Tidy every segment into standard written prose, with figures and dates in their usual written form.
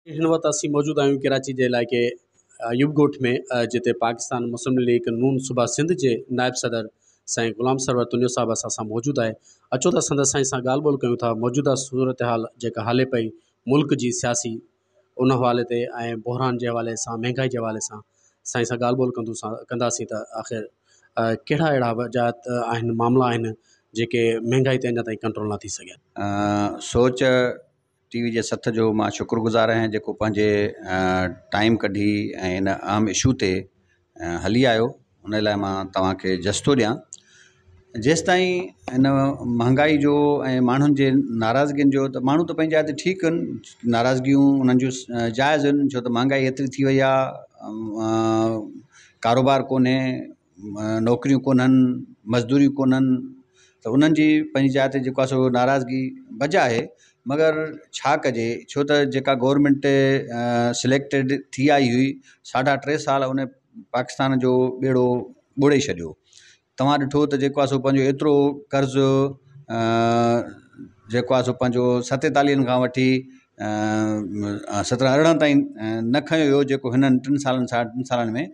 هن وقت اسين موجود آهيون ڪراچي جي علائقي ايوب ڳوٺ ۾ جتي پاڪستان مسلم ليگ نون صوبه سنڌ جي نائب صدر سائين غلام سرور تنيو صاحب اسان سان موجود آهي اچو ته سندس سائين سان ڳالهه ٻولهه ڪيون ٿا موجوده صورتحال جيڪا هلي پئي ملڪ جي سياسي ان حوالي تي ۽ بحران جي حوالي سان مهنگائي جي حوالي سان سائين سان ڳالهه ٻولهه ڪندو ڪنداسين ته آخر ڪهڙا اهڙا وجات آهن معاملا آهن جيڪي مهنگائي تي اڃا تائين ڪنٽرول نه ٿي سگهيا. سوچ ٽي وي جي سٿ جو مان شڪر گذار آهيان جيڪو پنهنجي ٽائيم ڪڍي ۽ ان اهم اشو تي هلي آيو ان لاءِ مان توهان کي جس ٿو ڏيان جيس تائين هن مهانگائي جو ۽ ماڻهن جي ناراضگين جو ته ماڻهو ته پنهنجي جاءِ تي ٺيڪ آهن ناراضگيون انهن جون جائز آهن ڇو ته مهانگائي ايتري ٿي وئي آهي ڪاروبار ڪونهي نوڪريون ڪونهن مزدوريون ڪونهن ته انهن جي پنهنجي جاءِ تي جيڪو آهي سو ناراضگي بجا آهي مگر ڇا ڪجي ڇو ته جيڪا گورنمينٽ سليڪٽيڊ ٿي آئي هئي ساڍا ٽي سال ان پاڪستان جو ٻيڙو ٻوڙي ڇڏيو توهان ڏٺو ته جيڪو آهي سو پنهنجو ايترو قرض جيڪو آهي سو پنهنجو ستيتاليهن کان وٺي سترهن ارڙهن تائين نه کنيو ويو جيڪو هنن ٽن سالن ساڍن ٽن سالن ۾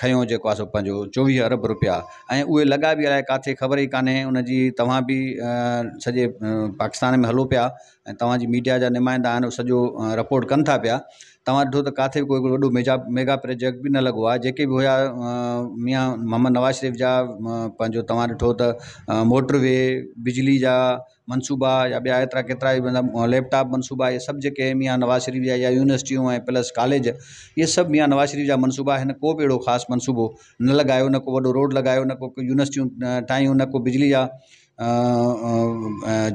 کنيو جيڪو آهي سو پنهنجو چوويهه ارب رپيا ۽ اهي لڳا به الائي ڪٿي خبر ئي ڪانهي ان جي توهان به سڄي پاڪستان ۾ هلو پيا ۽ توهان جي ميڊيا جا نمائندا آهن اهي سڄو رپورٽ ڪن ٿا پيا توهان ڏٺو ته ڪٿي به ڪوئي وڏو ميجا ميگا پروجيڪٽ به نه لڳو آهي جيڪي به هئا ميان محمد نواز شريف جا پنهنجو توهان ڏٺو ته موٽر وي بجلي جا منصوبا يا ٻيا ايترا ڪيترا ئي مطلب ليپ ٽاپ منصوبا اهي سڀ جيڪي ميان نواز شريف جا يا يونيورسٽيون ۽ پلس ڪاليج اهي سڀ ميان نواز شريف جا منصوبا آهن ڪو به اهڙو خاص منصوبو نه لڳايو نه ڪو وڏو روڊ لڳايو نه ڪو يونيورسٽيون ٺاهيون نه ڪو بجلي جا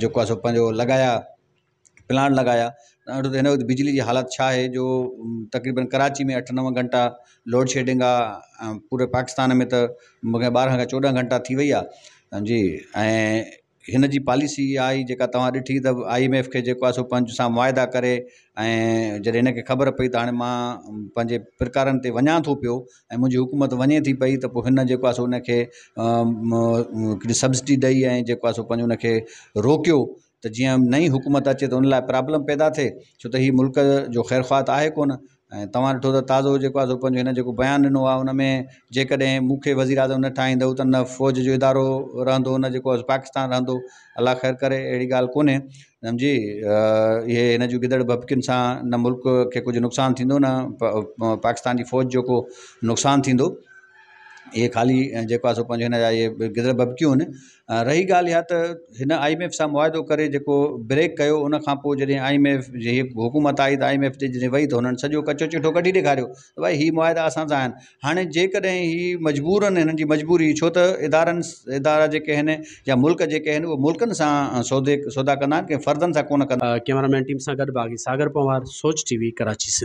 جيڪو آهي سو پنهنجو لڳايا پلانٽ لڳايا هن وقت بجلي جي حالت ڇا آهي جو تقريبن ڪراچي ۾ اٺ نو گهنٽا لوڊ شيڊنگ آهي ۽ پوري پاڪستان ۾ ته مون کي ٻارهن کان چوڏهن گهنٽا ٿي وئي آهي جي ۽ هن جي پاليسي اها آئي جيڪا توهان ڏٺي ته I M F کي جيڪو آهي سو پنهنجي سان معاهدا ڪري ۽ جڏهن هن کي خبر پئي ته هاڻي مان پنهنجي پرڪارن تي وڃان ٿو پيو ۽ منهنجي حڪومت وڃي ٿي پئي ته پوءِ هن جيڪو آهي سو ان کي هڪڙي سبسڊي ڏئي ۽ جيڪو آهي سو پنهنجو ان کي روڪيو ته جيئن نئين حڪومت اچي ته ان لاءِ پرابلم پيدا ٿئي ڇو ته هي ملڪ جو خير خواهه ته آهي ڪونه ۽ توهان ڏٺو ته تازو جيڪو آهي سو پنهنجو هن جيڪو بيان ڏنو آهي ان ۾ جيڪڏهن مون کي وزير اعظم نه ٺاهيندو ته نه فوج جو ادارو رهندو نه جيڪو آهي پاڪستان رهندو الله خير ڪري اهڙي ڳالهه ڪونهي سمجهي اهي هن جون گدڙ ڀڀڪين سان نه ملڪ کي ڪجهه نقصان ٿيندو نه پاڪستان جي فوج جو ڪو نقصان ٿيندو اهي خالي جيڪو آهي سو پنهنجو هن جا اهي گدڙ ڀڀڪيون آهن رهي ڳالهه اها ته هن I M F سان معاهدو ڪري جيڪو بريڪ ڪيو ان کان پوءِ جڏهن I M F جي حڪومت آئي ته I M F تي جڏهن وئي ته هنن سڄو ڪچو چٺو ڪڍي ڏيکاريو ته ڀائي هي معاهدا اسان سان آهن هاڻي جيڪڏهن هي مجبورن هنن جي مجبوري ڇو ته ادارن ادارا جيڪي آهن يا ملڪ جيڪي آهن اهي ملڪن سان سودي سودا ڪندا آهن ڪنهن فردن سان ڪونه ڪندا ڪئميرا مين ٽيم سان گڏ باغي ساگر پنهوار، سوچ ٽي وي، ڪراچي سنڌ.